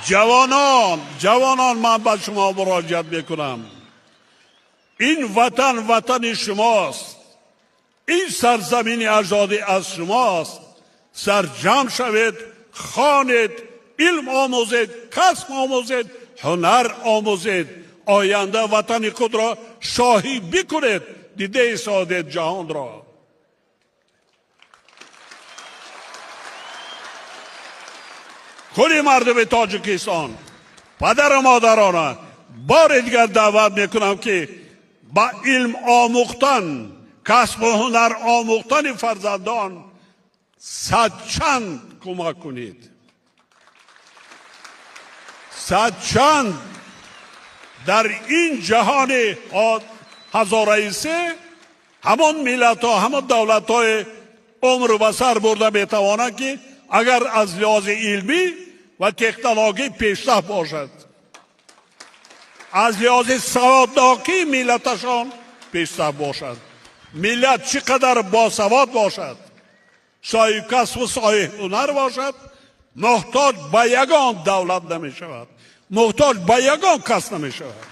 Ҷавонон, ҷавонон, ман ба шумо муроҷиат мекунам. Ин ватан ватани шумост. Ин сарзамини аҷдодӣ аз шумост. Сарҷамъ шавед, хонед, илм омӯзед, касб омӯзед, ҳунар омӯзед. Оянда ватани худро шоҳӣ бикунед, дидаи содед ҷаҳонро. Кулли мардуми Тоҷикистон, падару модарона бори дигар даъват мекунам, ки ба илм омӯхтан, касбу ҳунар омӯхтани фарзандон садчанд кӯмак кунед. Садчанд дар ин ҷаҳони ҳазораи се ҳамон миллатҳо, ҳамон давлатҳои умр ба сар бурда метавонанд, ки агар аз лиҳози илмӣ ва технологӣ пешрафт бошад, аз лиҳози саводнокии миллаташон пешрафт бошад. Миллат чӣ қадар босавод бошад, соҳиби касбу соҳиби ҳунар бошад, муҳтоҷ ба ягон давлат намешавад, муҳтоҷ ба ягон кас намешавад.